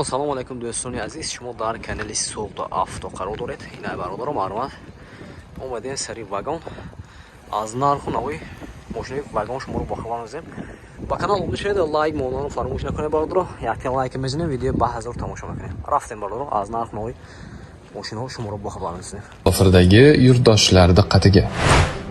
Салому алайкум дӯстони азиз, шумо дар канали Суғд Авто қарор доред. Инай бародаро марҳамат, омадем сари вагон. Аз нарху навои мошинои вагон шуморо бохабар мезанем. Ба канал обуна шавед, лайк монданро фаромӯш накунед бародаро. Якте лайк мезанем, видео ба 1000 тамошо мекунем. Рафтем бародаро, аз нарху навои мошиноҳо шуморо бохабар мезанем. Oxiridagi yurtdoshlar diqqatiga.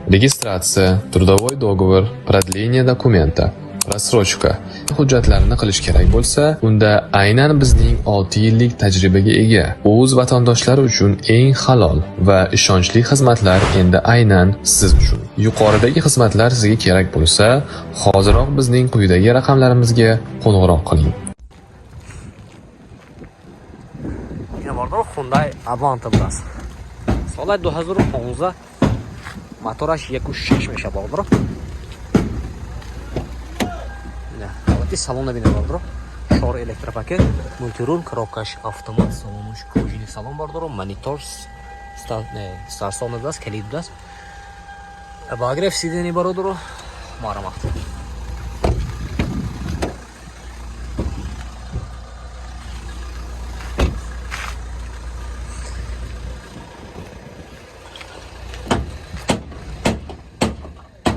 Регистрация, трудовой договор, продление документа, рассрочка hujjatlarini qilish kerak bo'lsa, unda aynan bizning 6 yillik tajribaga ega o'z vatandoshlari uchun eng halol va ishonchli xizmatlar endi aynan siz uchun. Yuqoridagi xizmatlar sizga kerak bo'lsa, hoziroq bizning quyidagi raqamlarimizga qo'ng'iroq qiling. Ина бародаро, Hyundai Avanta будааст. Соли 2015, мотораш 1.6 мешавад бародаро. Ина ҳолати салон бинед бародаро. Шор электропакет, мультирул, коробкаш автомат, салонаш кожаный салон бародаро, монитор, старт-стоп будааст, калид будааст. Обогрев сидений бародаро, марҳамат.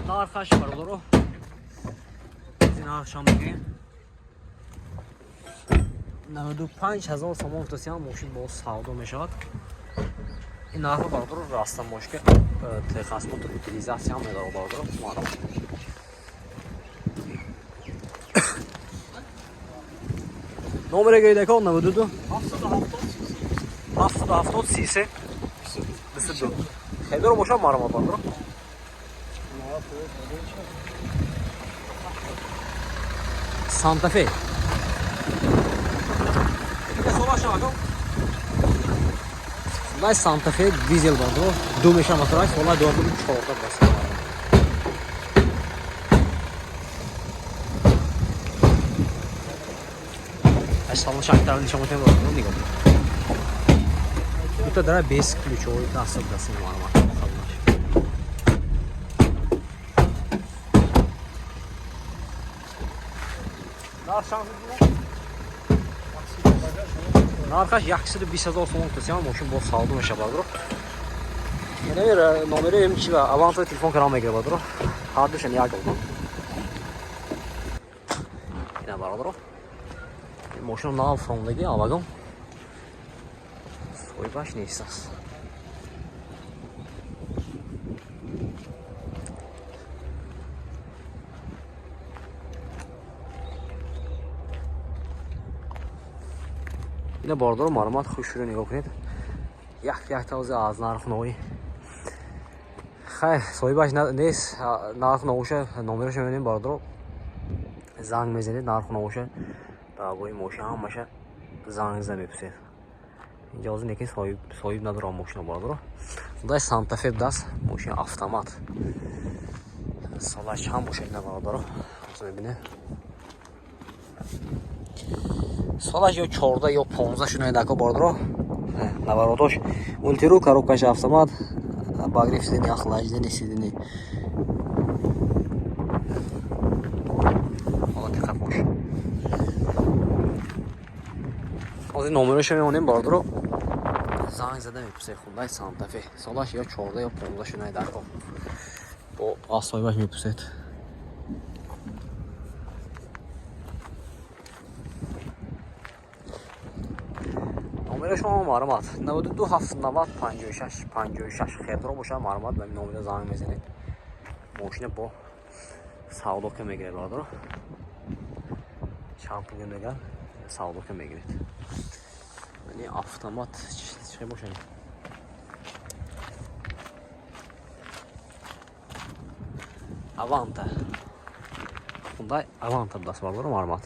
Нархаш бародаро, нархшам мегирем 95 ҳазор сомон гуфтасиам, мошин бо савдо мешавад. Ин нархо бародаро раста мошка техосмотр, утилизатсиям медорад бародаро, марҳамат. Номере гӯидако 92 770 33 22. Хелеро бошад, марҳамат бародаро. Санта Фе. Hyundai Santa Fe дизел бародаро, ду меша мотораш, соли 2014 будааст. Аш салон шактар нишон метем бародаро, нигоҳ кунед. Дута дара без ключовой даст будааст, ин марҳамат. Салонаш. Нархаш 120 ҳазор сомон гуфтасиам, мошин бо савдо мешавад бародаро. Яъне номери м чи Аванта телефон кардам мегирад бародаро. Ҳардушан як одам. Ина бародаро. Мошин нав фрондагӣ авагон. Соҳибаш нест аст. Ина бародаро марҳамат, хушро нигоҳ кунед. Як якта ози аз нарху навои. Хайр, соҳибаш нест, нарху навоша номераша мебинем бародаро. Занг мезанед, нарху навоша дар бораи мошин ҳамаша занг зада мепурсед. Инҷа ҳозир лекин соҳиб надорам мошина бародаро. Hyundai Santa Fe будааст, мошин автомат. Солаш чанд бошад ина бародаро? Ҳозир мебинем. Солаш ё 14 ё 15 шунаи дако бародаро. Наворотош мультирул, коробкаш автомат, обогрев сидений, охлаждение сидений. Ҳолати қафош. Ҳозир номероша мемонем бародаро. Занг зада мепурсед Hyundai Santa Fe. Солаш ё 14 ё 15 шунаи дако. Бо аз соҳибаш мепурсед. Номери шумо марҳамат 92 790 56 56. Хелро бошад, марҳамат, ба номера занг мезанед. Мошина бо савдо ка мегиред бародаро. Чанд пул мегирад? Савдо ка мегиред. Яъне автомат чӣ бошад? Аванта. Hyundai Avanta будааст бародаро, марҳамат.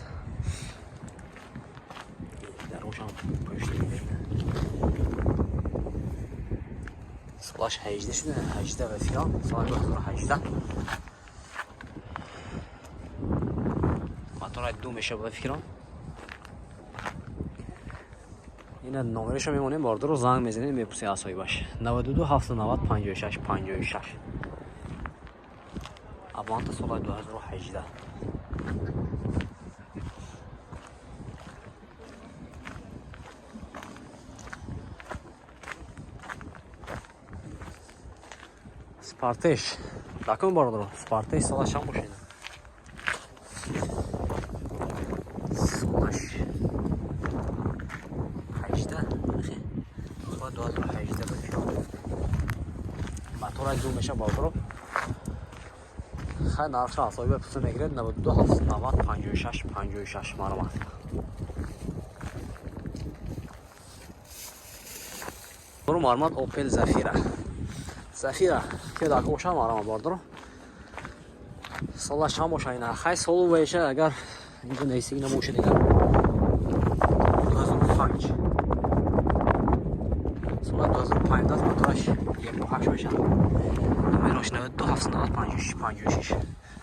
Дарошам пушти мегиред. Солаш 18 шуда, 18 ва фиал, соли 2018. Моторай ду мешавад ба фикрам. Ина номераша мемонем бародаро, занг мезанед, мепурсед аз соҳибаш. 92 790 56 56. Аванта соли 2018. Спартеш. Дакун бародаро, Спартеш сола чанд бошад? Солаш 18, сола 2018 бошад. Мотора ду меша бародаро. Хай нархша соҳиба пуса мегирад 92 790 56 56 марҳамат. Марҳамат Opel Zafira. Zafira ки дар боша марҳамат бародаро. Сола чанд боша ина? Хай солу веша агар инҷо нестиги набошад дигар. 2005. Сола 2005 аст, мотораш 1.8 мешавад. Номераш 92 790 56 56.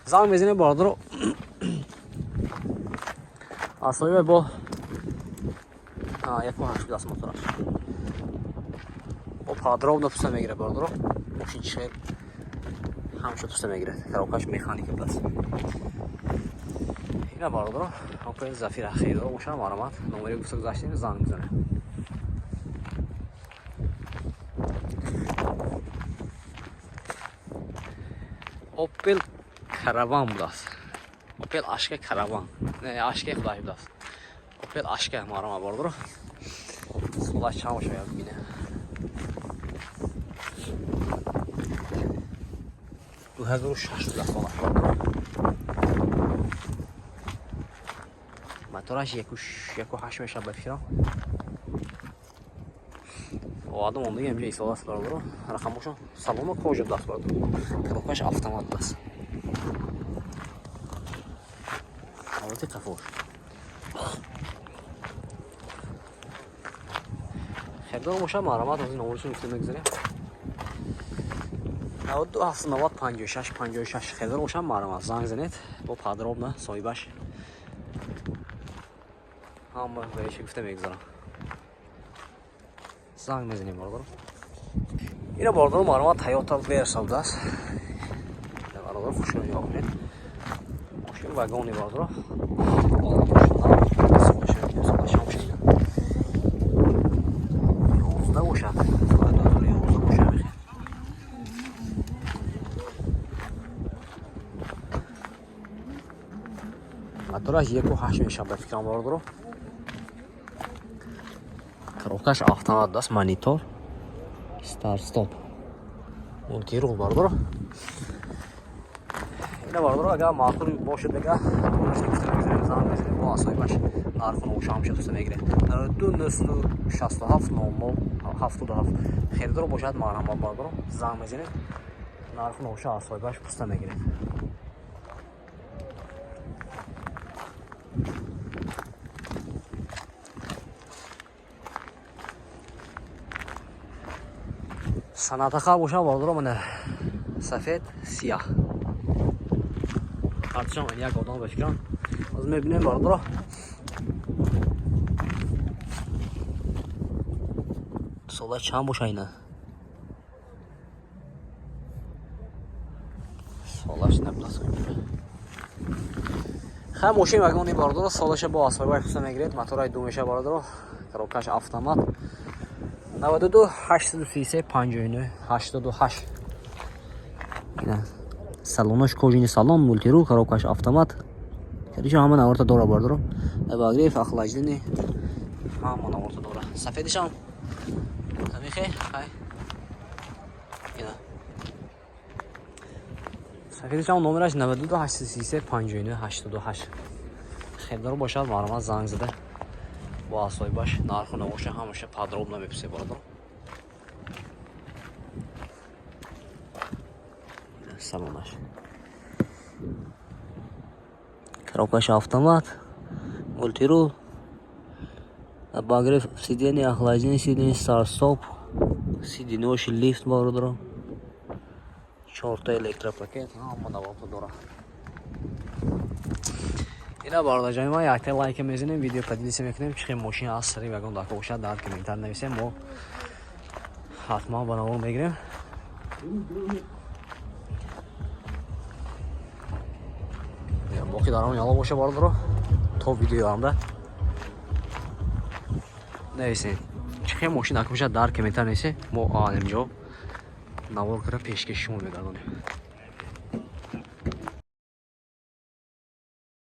Занг мезанем бародаро. Асоиба бо 1.8 будааст мотораш. Бо подробно пуста мегирад бародаро. Мошин чӣ ҳамаша пуста мегирад. Коробкаш механика будааст. Ина бародаро, Opel Zafira хеле бошад, марҳамат. Номери гуфта гузаштем, занг бизанед. Opel Caravan будааст. Opel Ashka Caravan. Не, Ashka худаш будааст. Opel Ashka марҳамат бародаро. Солаш чанд бошад як бинем. 2006 будааст солаш. Мотораш 1.8 мешавад ба фикрам. Одам омдига инҷо истодааст бародаро. Рақамошон салома кожа будааст бародаро. Коробкаш автомат будааст. Ҳолати қафош. Хелдор бошад марҳамат, ҳозир номерашон гуфта мегузарем. 92 790 56 56 хелдор бошад марҳамат, занг занед бо подробно соҳибаш ҳама ваиша гуфта мегузарам. Занг мезанем бародаро. Ина бародаро марҳамат Toyota Versa будааст. Бародаро хушро нигоҳ кунед. Мошин вагони бародаро. Ёздаҳ бошад. Соли 2011 бошад мехоҳем. Мотораш 1.8 мешавад ба фикрам бародаро. Коробкаш автомат будааст, монитор, старт стоп. Мультирул бародаро. Ина бародаро агар маъқул бошад дега, занг мезанем бо асоибаш нарху новуша ҳамеша пуста мегиред. 92 967 00 77 хелдоро бошад марҳамат бародаро, занг мезанед, нарху новуша асоибаш пуста мегиред. Санатаха бошад бародаро, мана сафед, сияҳ. Ҳарчанд як одам ба фикрам. Ҳозир мебинем бародаро. Сола чанд боша ина? Солаш набудааст. Хай мошин вагони бародаро, солаша бо асбоби хуса мегиред, моторай ду меша бародаро, коробкаш автомат. 92 833 59 88. Ина салонаш кожини салон, мультирул, коробкаш автомат. Короче, ҳама наворта дора бародаро. Обогрев, охлаждение, ҳама наворта дора. Сафедишам тамихе, хай. Ина. Сафедишам номераш 92 833 59 88. Хелдор бошад марҳамат занг зада бо асоибаш нарху навоша ҳамаша подробно мепурсед бародаро. Салонаш. Коробкаш автомат, мультирул, обогрев сиденья, охлаждение сиденья, старт-стоп, сиденьёши лифт бародаро. Чорта электропакет, ҳама наворта дора. Ина бародарҷони ман якта лайка мезанем, видео поделиться мекунем, чӣ хел мошин аст сари вагон дако бошад дар комментар нависем, мо ҳатман ба навор мегирем. Боқи дар он яло боша бародаро, то видеоамда нависем. Чӣ хел мошин дако бошад дар комментар нависем, мо инҷо Навор кара пешкаши шумо мегардонем.